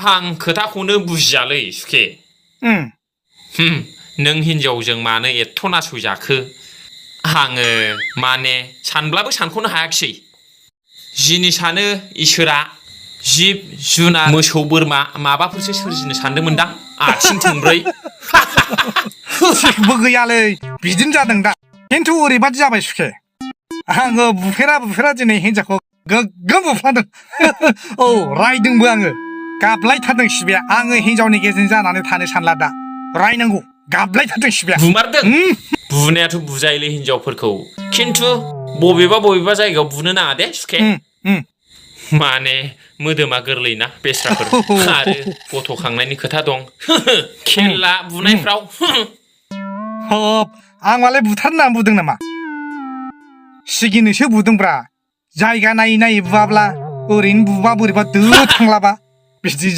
आं खोथाखौनो बुजियालै सुखे नों हिनजावजों मानो एथ' नासयजाखो आङो माने सानब्लाबो सानख'नो हायाखिसै जिनिसानो इसोरा जिब जुनार मोसौ बोरमा माबाफोरसो सोरजिनो सानदोंमोनदां आथिं थोंब्रै जेबो गैयालै बिदिनो जादों दा खिन्थु ओरैबादि जाबाय सुखे आङो बुफेरा दिनै हिनजावखौ गोग्गोम बुफ्लांदों औ रायदोंबो आङो गाबलायथारदों सिबाया आङो हिनजावनि गेजेरजों जानानै थानो सानला दा रायनांगौ गाबलायथारदों सिबाया बुमारदों बुनायाथ' बुजायोलै हिनजावफोरखौ खिन्थु बबेबा जायगायाव बुनो नाङा दे सुखे माने मोदोमा गोरलैना बेस्राफोर आरो गथ'खांनायनि खोथा दं खेला बुनायफ्राव आं मालाय बुथारनो होनना बुदों नामा सिगिनोसो बुदोंब्रा जायगा नायै बुवाब्ला ओरैनो बुबा बोरैबा दो थांलाबा बिदि